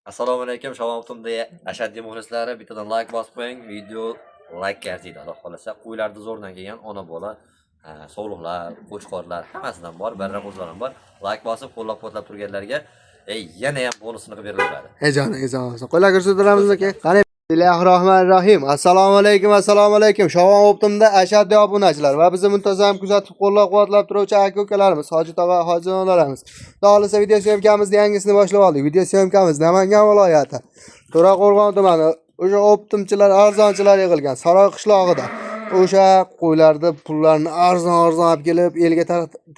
Assalomu alaykum, Shavon Optimda ashaddiy muxlislari, bittadan like bosib qo'ying, video like arziydi. Xudo xolasa, qo'ylarni zo'rdan kelgan ona bola, sovliqlar, qo'chqorlar hammasidan bor, barra qo'zlar ham bor. Like bosib, qo'llab-quvvatlab turganlarga yana ham bonusini qilib berilaveradi. Ey joningiz omon bo'lsin. Qo'ylar ko'rsatamiz aka. Qani, Bismillahirrohmanirrohim. Assalomu alaykum, assalomu alaykum. Shovon Optimda ashaddiy obunachilar va bizni muntazam kuzatib qo'llab-quvvatlab turuvchi aka-ukalarimiz, hoji tog'a, hoji onalarimiz. Xudo xohlasa, video съёмка mizni yangisini boshlab oldik. Video съёмка miz Namangan viloyati, To'raqo'rg'on tumani, o'sha optimchilar, arzonchilar yig'ilgan Saroy qishlog'ida. O'sha qo'ylarni pullarini arzon-arzon olib kelib elga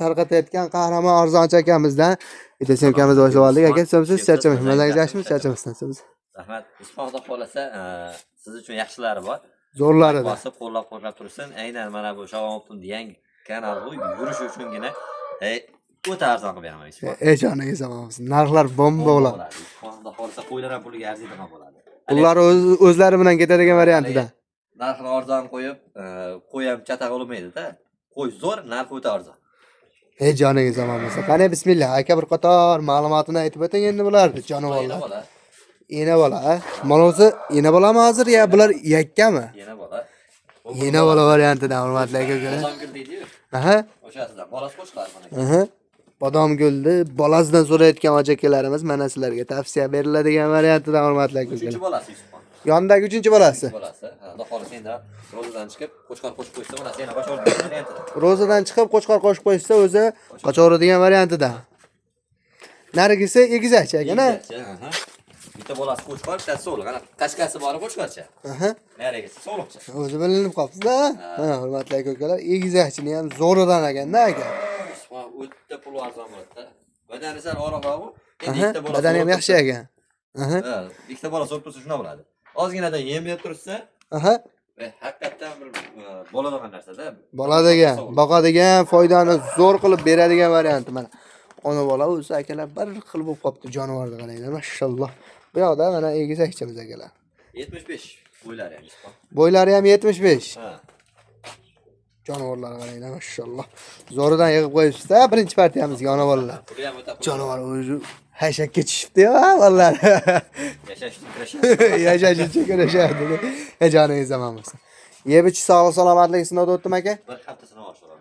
tarqatayotgan qahramon arzonchi akamizdan video съёмка mizni boshlab oldik. Aka, so'msiz charchamang. Mazangiz yaxshimi? Charchamasdan. Rahmat. Usmon, xudo xolasa, siz uchun yaxshilari bor. Zo'rlarida. Bosib qo'llab-quvvatlab tursin. Aynan mana bu Shavon Optimda yangi kanal bu yurish uchungina o'ta arzon qilib beraman, Usmon. Ey joningiz omon bo'lsin. Narxlar bomba bo'ladi. Usmon, xudo xolasa, qo'ylar ham puliga arziydigan bo'ladi. Pullar o'zlari bilan ketadigan variantida. Narxini arzon qo'yib, qo'y ham chataq bo'lmaydi-da. Qo'y zo'r, narxi o'ta arzon. Ey joningiz omon bo'lsin. Qani, bismillah. Aka, bir qator ma'lumotini aytib o'ting endi bularni, jonivorlar. Yana bola, Ena bola, a? Mana o'zi ena bolami hozir yo bular yakkami? Yana bola. Ena bola variantidan, hurmatli aka ukalar. Bodomgul deydi-yu. Aha. O'shasidan bolasi qo'shqar mana. Aha. Bodomgulni bolasidan so'rayotgan aka ukalarimiz, mana sizlarga tavsiya beriladigan variantidan, hurmatli aka Uchinchi ukalar. bolasi, Yusufxon. Yonidagi uchinchi bolasi. Bolasi. Ha, xudo xolasa, endi ro'zadan chiqib, qo'chqor qo'shib qo'ysa, onasi yana qochaveradigan variantida. Ro'zadan chiqib qo'chqor qo'shib qo'yishsa, o'zi qochaveradigan variantida. Narigisi egizakcha ekan, a? Egizakcha, aha. Bitta bolasi qo'chqor, bittasi sovliq. Ana qashqasi bor qo'chqorcha. Aha. Narigisi sovliqcha. O'zi bilinib qolibdi-da. Ha, hurmatli aka ukalar, egizakchini ham zo'ridan ekanda, aka. Yusufxon, o'ta pul arzon bo'ladi-da. Badani sal oriqroq u. Endi Aha, ikkita bola badani ham yaxshi ekan. Aha. Ha, ikkita bola so'rib tursa shuna bo'ladi. Ozginadan yem berib tursa, Aha. va haqiqatdan bir bo'ladigan narsada. Bo'ladigan, boqadigan, foydani zo'r qilib beradigan varianti mana. Ona bola o'zi, akalar, bir xil bo'lib qolibdi, jonivorni qaranglar, mashalloh. Bu yoqda mana egizakchamiz, akalar. 75 bo'ylari ham, Yusufxon. Bo'ylari ham 75. Ha. Jonivorlarni qaranglar, mashalloh. Zo'ridan yig'ib qo'yibsiz-da birinchi partiyamizga ona bolalar. Puli ham o'ta qulay. Jonivor o'zi hashakka tushibdi-ya, bolalar. Yashash uchun kurashadi. Yashash uchun kurashadi. Ey joningiz omon bo'lsin. Yeb ichish, sog'lik salomatlik sinovda o'tdimi, aka? Bir hafta sinov oshiradi.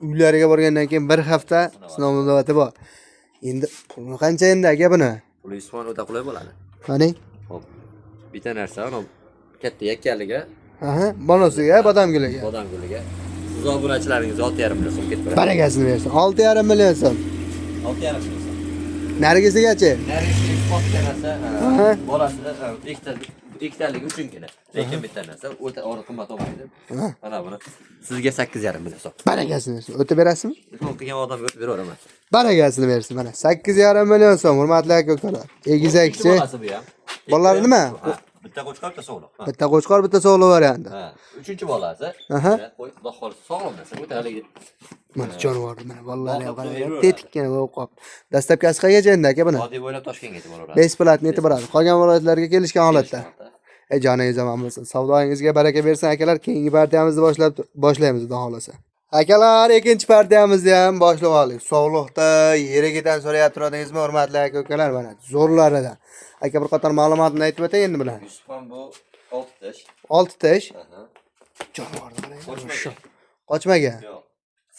Uylariga borgandan keyin bir hafta sinov muddati bor. Endi puli qancha endi, aka, buni? Puli, Yusufxon, o'ta qulay bo'ladi. Qani? Xo'p. Bitta narsa, ana katta yakkaligi, Aha, bonosiga, bodomguliga. Bodomguliga. Siz obunachilaringiz 6,5 million so'm ketib beradi. Barakasini bersin. 6,5 million so'm. 6,5 million so'm. Narigisigachi? Narigisi bitta narsa, Aha. bolasida ikkita ikkitaligi uchungina. Lekin bitta narsa o'ta og'ir qimmat olmaydi. Mana buni sizga 8,5 million so'm. Barakasini bersin. O'tib berasizmi? Telefon qilgan odamga o'tib beraveraman. Barakasini bersin mana. 8,5 million so'm, hurmatli aka ukalar. Egizakchi. Bolasi bu ham. Bolalari nima? Ha, bitta qo'chqor, bitta sog'liq. Ha. Bitta qo'chqor, bitta sog'liq varianti. Ha, uchinchi bolasi. Aha. Qo'y, xudo xohlasa, sog'lom narsa. O'ta haligi Mana jonivorni mana bolalari ham Boqib qaranglar. yuraveradi. Tetikkina bo'lib qolibdi. Dastlabkasi qayergacha endi, aka, buni? Vodiy bo'ylab Toshkentgacha boraveradi. Бесплатно yetib boradi. Qolgan viloyatlarga kelishgan holatda. Ey joningiz omon bo'lsin. Savdoyingizga baraka bersin, akalar. Keyingi partiyamizni boshlab boshlaymiz, xudo xohlasa. Akalar, ikkinchi partiyamizni ham boshlab oldik. Sog'liqda yerigidan so'rayapti turadingizmi, hurmatli aka ukalar, mana zo'rlaridan. Aka, bir qator ma'lumotni aytib o'tay endi bular. Yusufxon, bu 6 tish. 6 tish. Aha. Jonivorni qarang. Qochmagan. Qochmagan. Yo'q.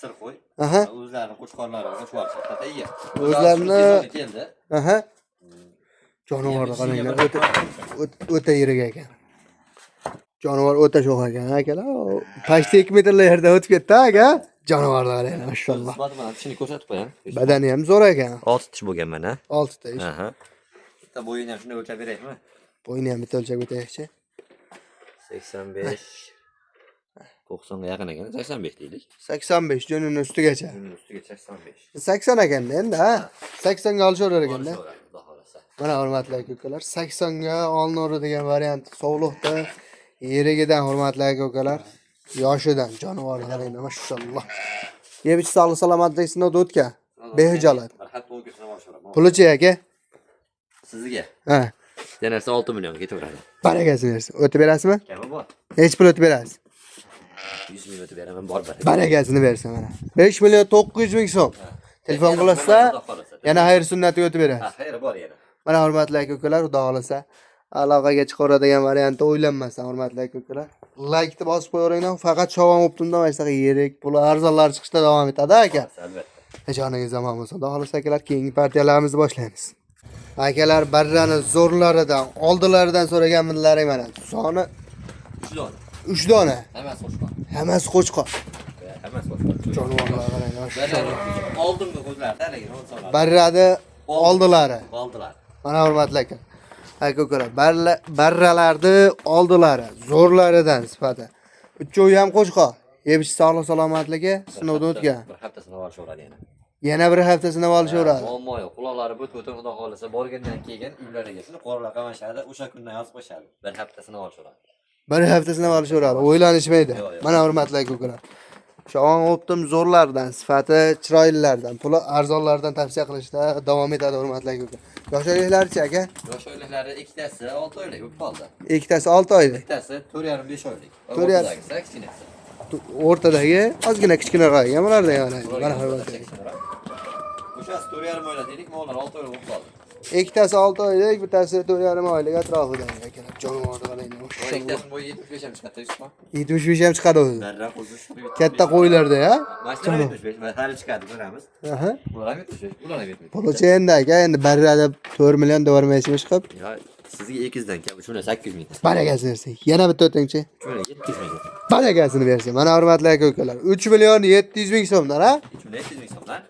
Sir qo'y. Aha. O'zlarini qo'chqorlari qo'shib olishadi. Iya. O'zlarini- Keldi. Aha. Jonivorni qaranglar, o'ta yirik ekan. Jonivor o'ta sho'x ekan, akalar. Почти 2 metrlar yerda o'tib ketdi, aka. Jonivorni qaranglar, mashalloh. Isboti bilan tishini ko'rsatib qo'ying. Badani ham zo'r ekan. 6 tish bo'lgan mana. 6 tish. Aha. Bitta bo'yini ham shunday o'lchab beraymi? Bo'yni ham bitta o'lchab o'taylikchi. 85, 90 ga yaqin ekan. 85 deylik. 85 jo'nini ustigacha. Buning ustiga 85. 80 ekanda endi, ha. 80 ga olishaverar ekanda. Olishaveradi, xudo xohlasa. Mana, hurmatli aka ukalar, 80 ga olinaveradigan variant sovliqda yerigidan, hurmatli aka ukalar, yoshidan jonivorni qaranglar, mashalloh. Yeb ichish, sog'lik salomatlik sinovda o'tgan. Behijolat. Bir hafta 10 kun sinab olishaveradi. Pulichi, aka? Sizga. Ha. Bitta narsa 6 millionga ketaveradi. Barakasini bersin. O'tib berasizmi? Kami bor. Nechi pul o'tib berasiz? 100 ming o'tib beraman, bor bir. Barakasini bersin mana. 5 million 900 ming so'm. Telefon qilsa, Xudo xohlasa. yana xayr sunnatiga o'tib berasiz. Ha, xayri bor yana. Mana hurmatli aka ukalar, xudo xohlasa aloqaga chiqaradigan variantda o'ylanmasdan hurmatli aka ukalar. Laykni bosib qo'yaveringlar. Faqat Shovon Optimdan mana shunaqa yirik, puli arzonlar chiqishda davom etadi aka. Albatta. Joningiz omon bo'lsin. Xudo xohlasa akalar, keyingi partiyalarimizni boshlaymiz. Akalar barrani zo'rlaridan, oldilaridan so'raganmilaring mana. Soni 3 dona. 3 dona. Hammasi qo'shqor. Hammasi qo'chqor. Hammasi qo'chqor. Jonivorlar qarang, mashalloh. Oldingi qo'zlar, lekin insonlar. Barrani oldilari. Oldilar. Mana hurmatli aka. Aka ukalar, barralarni oldilari, zo'rlaridan sifati. Uchovi ham qo'chqor. Yeb ichish sog'lik salomatligi sinovdan o'tgan. Bir hafta sinov olishaveradi yana. Yana bir hafta sinab olishaveradi. Muammo yo'q. Quloqlari butun xudo xohlasa borgandan keyin uylariga shuni qoralar qamashadi, o'sha kundan yozib qo'yishadi. Bir hafta sinov olishaveradi. Bir hafta sinab olishaveradi. O'ylanishmaydi. Yo'q, yo'q. Mana hurmatli aka ukalar. Shovon Optim zo'rlardan, sifati chiroylilardan, puli arzonlardan tavsiya qilishda davom etadi hurmatli aka ukalar. Yosh oyliklarchi aka? Yosh oyliklari ikkitasi 6 oylik bo'lib qoldi. Ikkitasi 6 oylik. Bittasi 4,5-5 oylik. To'rt yarim. O'rtadagisi kichkinasi. O'rtadagi ozgina kichkinaroq ekan bulardan mana. Mana hurmatli aka. O'shasi 4,5 oylik dedik, mollar 6 oylik bo'lib qoldi. Ikkitasi 6 oylik, bittasi 4,5 oylik atrofida akalar. Jonivorni qarang. Ular ikkitasini bo'yi 75 ham chiqadi, Yusufxon. 75 ham chiqadi o'zi. Barra qo'zi. Katta qo'ylarda ya. Mashina 75, hali chiqadi, ko'ramiz. Aha. Ular ham 75, ular ham 75. Puluchi endi aka, endi barrada 4 million devormaysizmi chiqib? Ya sizga 200 dan kam, 3 million 800 ming. Barakasini bersin. Yana bitta o'tingchi. 3 million 700 ming. Barakasini bersin. Mana hurmatli aka ukalar. 3 million 700 ming so'mdan ha? 3 million 700 ming so'mdan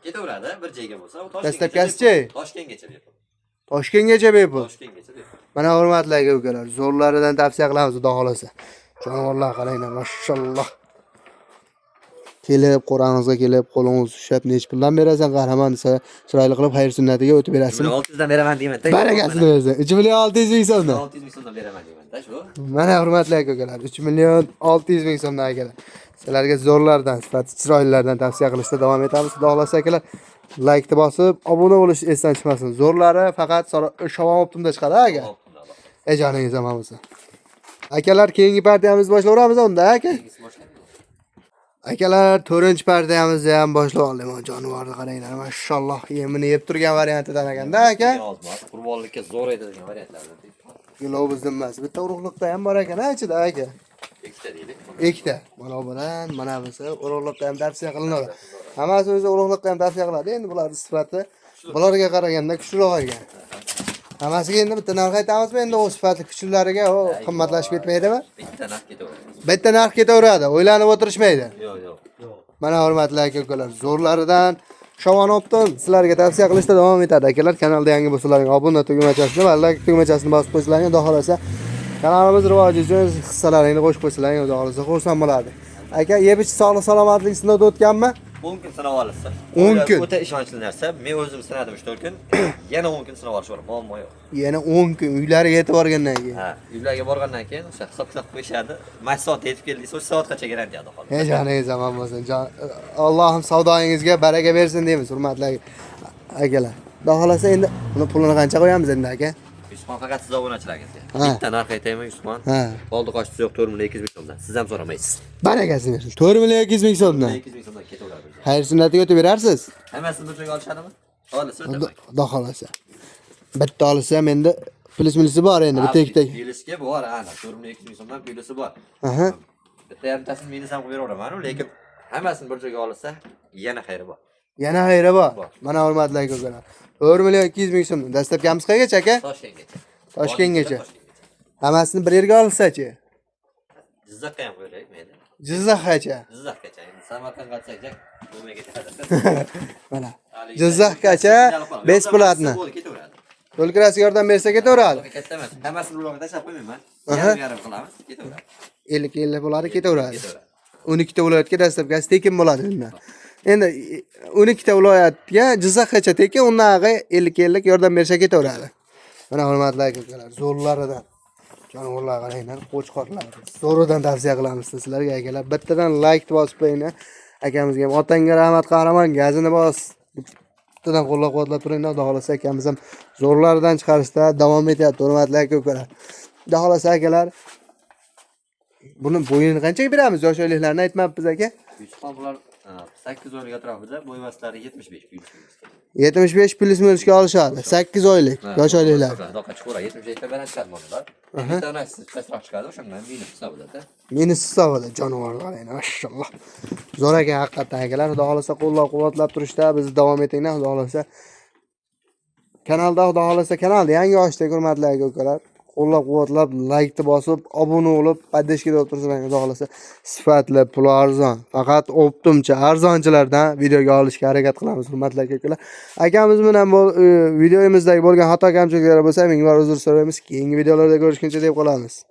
ketaveradi, bir joyga bo'lsa, u Toshkentgacha. Dastlabkasichi? Toshkentgacha bepul. Toshkentgacha bepul. Toshkentgacha bepul. Mana hurmatli aka ukalar, zo'rlaridan tavsiya qilamiz xudo xolasa. Jonivorlar qaranglar, mashalloh. Kelib, qo'rang'izga kelib, qo'lingizni ushlab nechi puldan berasan qahramon desa, chiroyli qilib xayr sunnatiga o'tib 3 berasizmi? million 600 dan beraman deyman. Barakasini bersin. 3 million 600 ming so'mdan. 600 ming so'mdan beraman deyman-da shu. Mana hurmatli aka ukalar, 3 million 600 ming so'mdan akalar. Sizlarga zo'rlardan, sifati chiroylilardan tavsiya qilishda davom etamiz. Xudo xolasa akalar, laykni bosib, obuna bo'lish esdan chiqmasin. Zo'rlari faqat Shovon Optimda chiqadi aka. Ey joningiz omon bo'lsin. Akalar, keyingi partiyamizni boshlayveramiz unda aka. Keyingisi boshlaymiz. Akalar, 4-partiyamizni ham boshlab oldik. Mana jonivorni qaranglar, mashalloh, yemini yeb turgan variantidan ekanda aka. Yozma, qurbonlikka zo'r aytadigan variantlardan. Giloviz emas, bitta urug'liqda ham bor ekan, ha, ichida aka. Ikkita deylik. Ikkita. Mana bu bilan, mana bunisi urug'liqda ham tavsiya qilinadi. Hammasi o'zi urug'liqda ham tavsiya qiladi. Endi bularning sifati bularga qaraganda kuchliroq ekan. Hammasiga endi bitta narx aytamizmi? Endi u sifatli kuchlilariga u qimmatlashib ketmaydimi? Bitta narx ketaveradi. Bitta narx ketaveradi, o'ylanib o'tirishmaydi. Yo'q, yo'q. Mana hurmatli aka ukalar, zo'rlaridan Shovon Optim sizlarga tavsiya qilishda davom etadi. Akalar, kanalda yangi bo'lsalaring obuna tugmachasini va like tugmachasini bosib qo'ysalaring, xudo xolasa kanalimiz rivoji uchun hissalaringni qo'shib qo'ysalaring, xudo xolasa xursand bo'lardik. Aka, yeb ichish sog'lik salomatlik sinovdan o'tganmi? 10 kun sinab olasiz. 10 kun. O'ta ishonchli narsa. Men o'zim sinadim 3-4 kun. Yana 10 kun sinab olish bor, muammo yo'q. Yana 10 kun uylariga yetib borgandan keyin. Ha, uylarga borgandan keyin o'sha hisob kitob qo'yishadi. Mana soatda yetib keldingiz, o'sha soatgacha garantiya xudo xohlasa. Ey joningiz omon bo'lsin. Allohim savdoyingizga baraka bersin deymiz, hurmatli akalar. Xudo xolasa endi buni pulini qancha qo'yamiz endi aka? Yusufxon faqat siz obunachilaringizga. Ha. Bitta narx aytaymi Yusufxon? Ha. Oldi qochdi yo'q 4 million 200 ming so'mdan. Siz ham so'ramaysiz. Barakasini bersin. 4 million 200 ming so'mdan. 200 ming so'mdan ketaveradi. Xayr sunnatiga o'tib berarsiz. Hammasini bir joyga olishadimi? Olsa Xudo xolasa. Bitta olsa ham endi plyus minusi bor endi bitta ikkita. Plyusga bor, ana 4 million 200 ming so'mdan plyusi bor. Aha. Bitta yarimtasini minus ham qilib beraveraman, lekin hammasini bir joyga olsa yana xayri bor. Yana xayri bor. Bor. Mana hurmatli aka ukalar. 4 million 200 ming so'mdan. Dastlabkimiz qayergacha aka? Toshkentgacha. Toshkentgacha. Toshkentgacha. Hammasini bir yerga olsachi? Jizzaxga ham qo'yaylik mayli. Jizzaxgacha. Jizzaxgacha. Endi Samarqandga atsak bo'lmay ketadi. Mana. Haligi- Jizzaxgacha besplatno. Bo'ldi, ketaveradi. Yo'l kirasiga yordam bersa ketaveradi. Katta emas. Hammasini ulog'ga tashlab qo'ymayman. Aha. Yarim yarim qilamiz, ketaveradi. 50 50 bo'ladi ketaveradi. Ketaveradi. 12 ta viloyatga dastlabkisi tekin bo'ladi undan. Endi 12 ta viloyatga Jizzaxgacha tekin, undan ag'i 50 50 yordam bersa ketaveradi. Mana hurmatli aka ukalar, zo'rlaridan jonivorlar qaranglar, qo'chqorlar. Zo'ridan tavsiya qilamiz sizlarga akalar. Bittadan like bosib qo'yinglar. Akamizga ham otangga rahmat qahramon, gazini bos. Bittadan qo'llab-quvvatlab turinglar, xudo xolasa akamiz ham zo'rlaridan chiqarishda davom etyapti, hurmatli aka ukalar. Xudo xolasa akalar, buni bo'yini qanchaga beramiz? Yosh oyliklarni aytmabmiz aka. Yusufxon bular 8 oylik atrofida, bo'y-baslari 75 плюс. 75 плюс минус ga olishadi. 8 oylik, yosh oyliklar. Xudoqa chiqaveradi. 75 ta baland chiqadi bolalar. Bitta onasi pastroq chiqadi, o'shandan minus hisobida. Minus hisobida jonivor qarang, mashalloh. Zo'r ekan haqiqatdan akalar. Xudo xolasa qo'llab-quvvatlab turishda bizni davom etinglar, xudo xolasa. Kanalda, xudo xolasa, kanalni yangi ochdik, hurmatli aka ukalar. Qo'llab-quvvatlab, laykni bosib, obuna bo'lib, поддержка berib tursalar, xudo xolasa sifatli, puli arzon, faqat оптом chi, arzonchilardan videoga olishga harakat qilamiz, hurmatli aka ukalar. Akamiz bilan bu videomizdagi bo'lgan xato kamchiliklar bo'lsa, ming bor uzr so'raymiz. Keyingi videolarda ko'rishguncha deb qolamiz.